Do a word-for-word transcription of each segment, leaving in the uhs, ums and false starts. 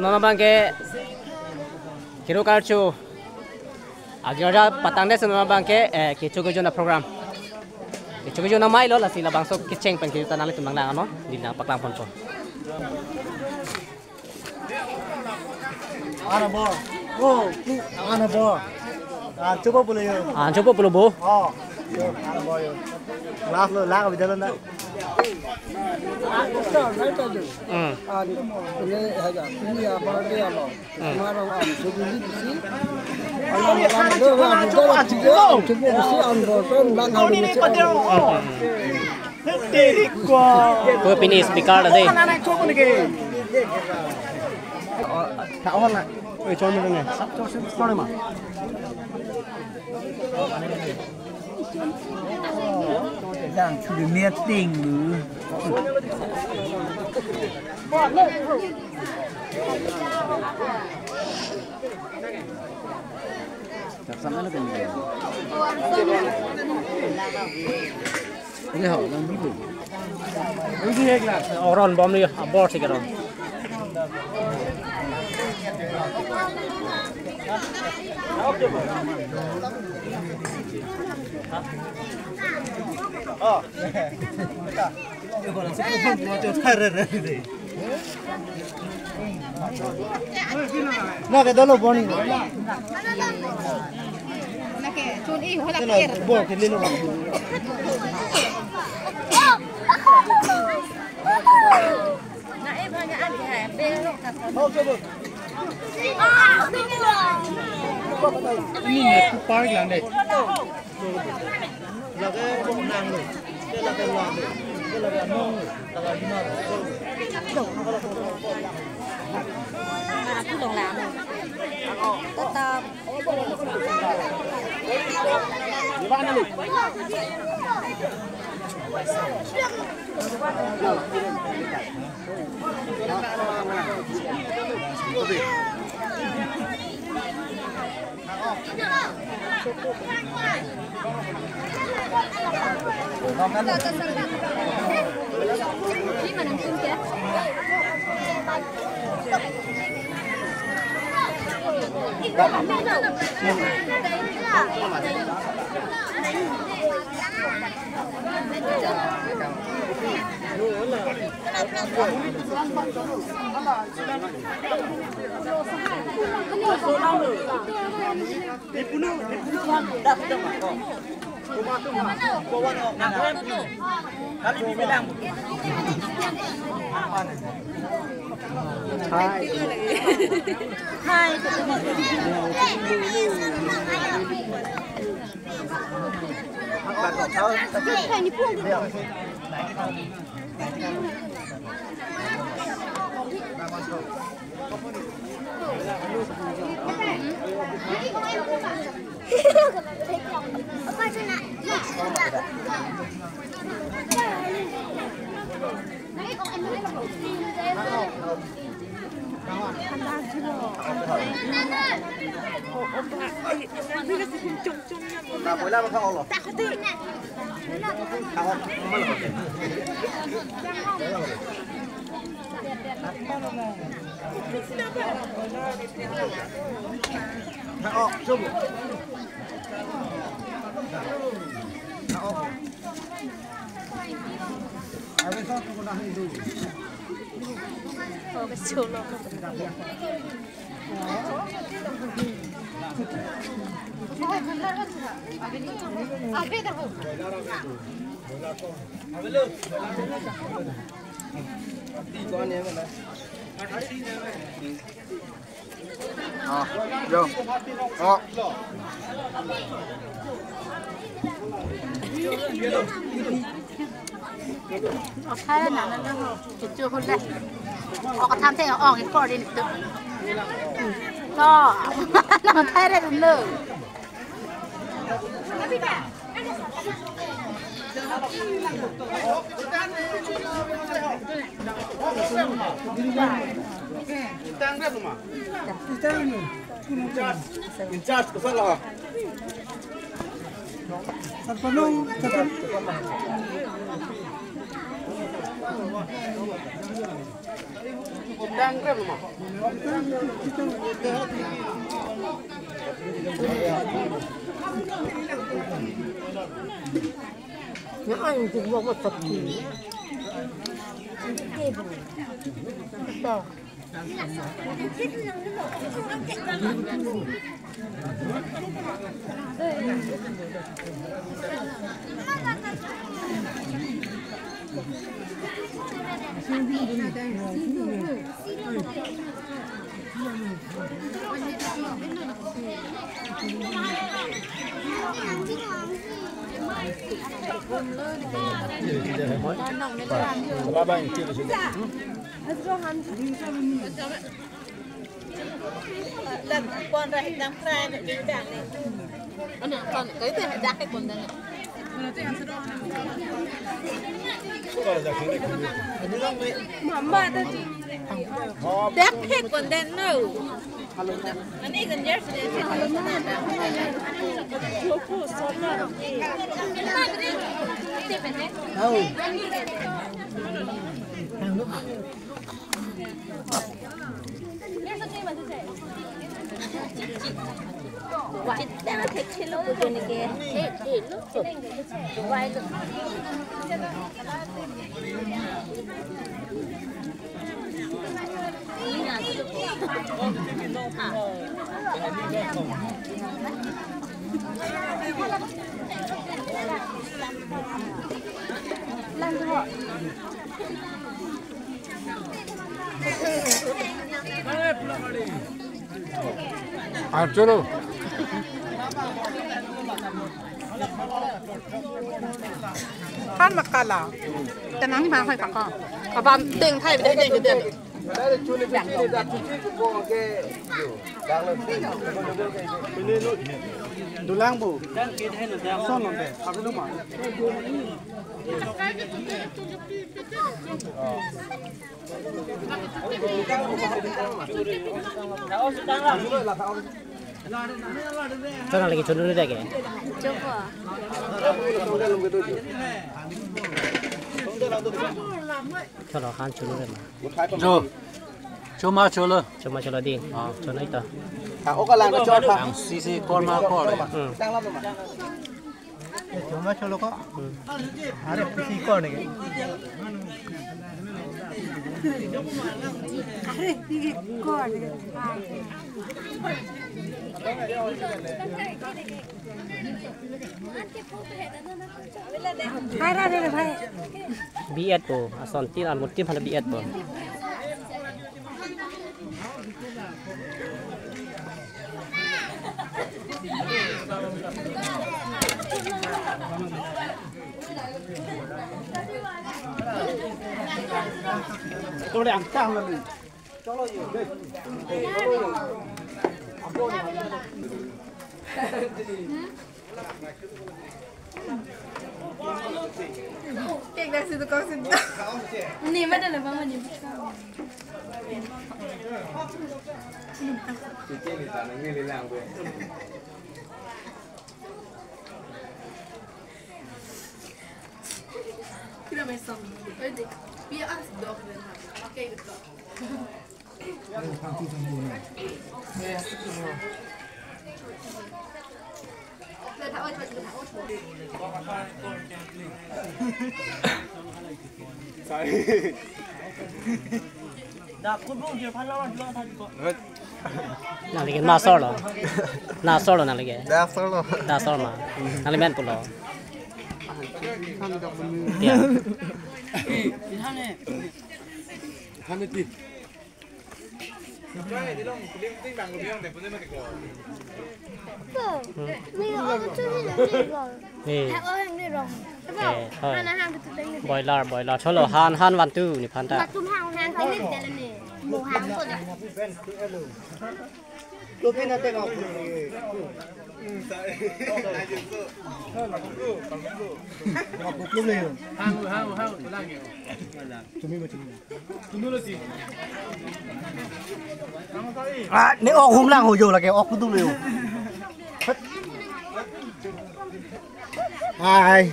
Mama bangke kiro karcho. Agirja patang desi mama bangke, eh, kecho kejo na program. Kecho kejo na mailo lasi labangso kecheng pen kecho ta nanglitum nang ano, di nangpaklang ponpo. Ana bo. Oh, ku ana bo. Ah, chopo pulo yo. Ah, chopo pulo bo. Oh, yo, ana bo yo. Glass lo, la ka bidalo na. Hmm. Hmm. Ko pini speaker ta dei. Ta on na. Oi, chon mo ne. Yang sudah meeting lu. Oron bom ni abor si karon. Na ke dolo boni. Na ke chun i hola ke. Bo ke lilo. Na e bhanya an ke hai. Be ro ka. Ini ne ku park lang dei. Lake bok nang lo, ke lake lang lo, ke lake anong lo, lake hima lo. Aku dong lang lo. Tetap. Ah, yo. Oh. Othai na na na ho. Kichu hule. Ok tham the ong ikor din tu. To. Na thai re no. In charge, in charge, kosong lah. Sarpanung, sarpan- Mama tadi. Dak phek konden no. Ani ganjar sudah. Ah, cholo. Han makala. Tenang ma hai kaka. Abang ding thai ding ding ding. Dulang bu. Son lonte. Apa tu ma? Chona lagi chona dulu deh ke. Coba. Chona han chona deh ma. Jo. Choma cholo. Choma cholo ding. Ah. Chona ito. Ah, oka lang chot ha. Ang sisi korma kor. Hmm. Choma cholo ko. Are pisi ko ne. Are pisi ko ne. Hai, hai, hai, hai. B Ed po, ason tin an mutim hana B Ed po. Tole angkang lagi. Kek dak situ kau situ. Ni mana lah mama ni. Kita main song. Ready? Biar as dog dan. Okay, let's go. Sorry. Nangli ke ma solo. Na solo nangli ke. Da solo. Da solo ma. Nangli men pulo. Ya. Ni. Eh, hoi. Boiler, boiler. Cholo, han, han, one, two, ni phanta. Ah, ne ok hum lang ho jo lake ok kudu le ho. Hai.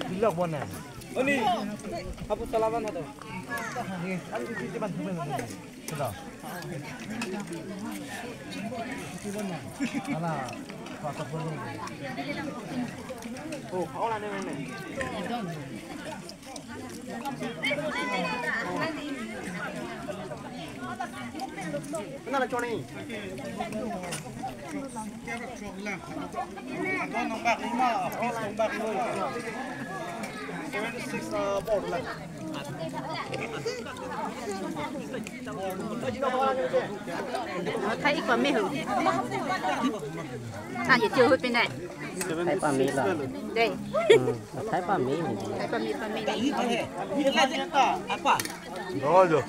Bilok bona. Oni, apu salaman hato. Sudah. Ala, apa pun. Oh, awal ada mana? Kenapa, Johnny? Seven six, uh, board lah. Thai ik pame ho. Thai je chu hu pinai. Thai pame la. Dei. Hmm, thai pame ni. Thai pame, pame ni. Apa? Dojo.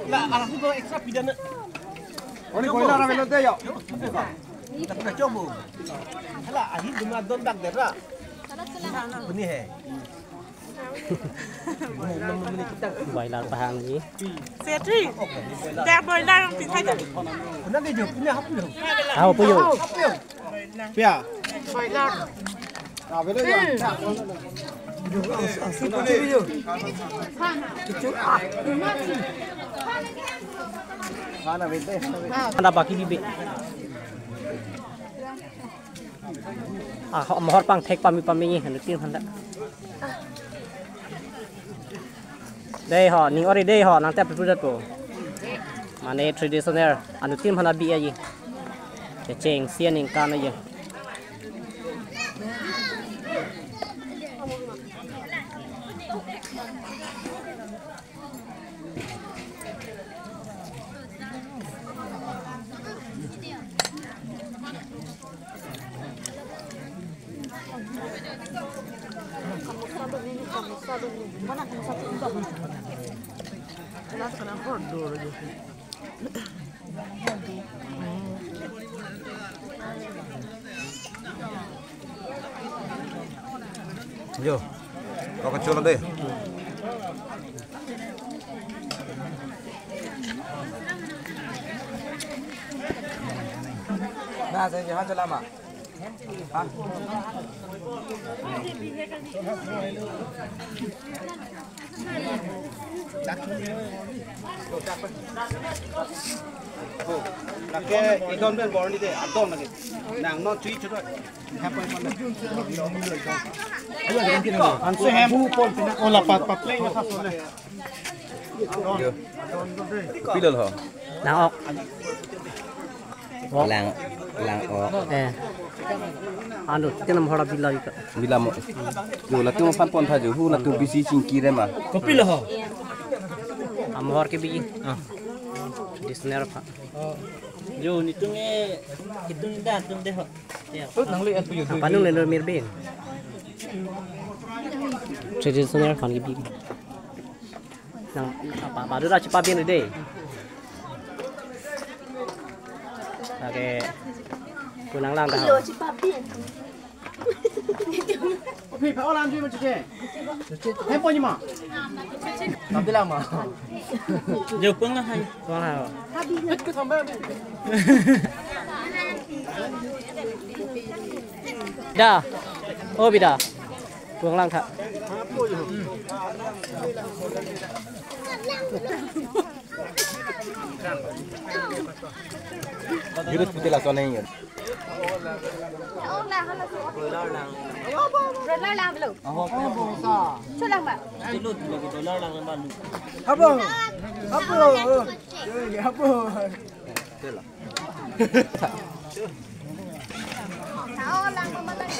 Lah, alam tu extra pidana. Oni koila ra velo de yo. Kita pernah coba. Hala, ahi duma don dak dera. Bini he. Boiler pahang ji. Setri. Dak boiler yang pindah aja. Pernah dia jawab, pernah apa dia? Tahu puyo. Apa dia? Pia. Boiler. Ah, betul ya. Hmm. Asu, asu, asu, asu. Hana bete, hana bete. Ada baki bibi. Ah, ho, mohor pangthek pame pame ni, anu tin handa. Dei ho, ning ori dei ho, nang tep pu dat po. Mane traditional, anu tin handa bi aji. Kecheng, sian ning kan aji. Yo, kau kecil deh. Nah, saya jalan selama. Lake idon pen borni de, adon lake. Nang non chui churoi. Anse hem. Ola pat pat play na sa sole. Yo. Pilal ho. Nang ok. Lang, lang ok. Eh. Anu, kenam hora bila ika. Bila mo. Yo, latum aphan pon tha jo, hu latum bisi chingki re ma. Kopi lo ho. Amhor ke biji. Ah. Disner pha. Jo, nitum e, nitum da, tum de ho. Ya. Panung le mir bin. Traditional phan ke biji. Nang apa baru dah cepat bin deh. Oke. Kunang lang dah. Oke, Pak Olan juga macam ni. Handphone ni ma. Tapi lama. Jauh pun lah hai. Wah. Dah. Oh, bida. Pulang lang tha. Jurus putih lah sana ya. Broiler lang. Broiler lang belum? Chulang ba? Apa? Apa? Apa? Sao lang mama lang.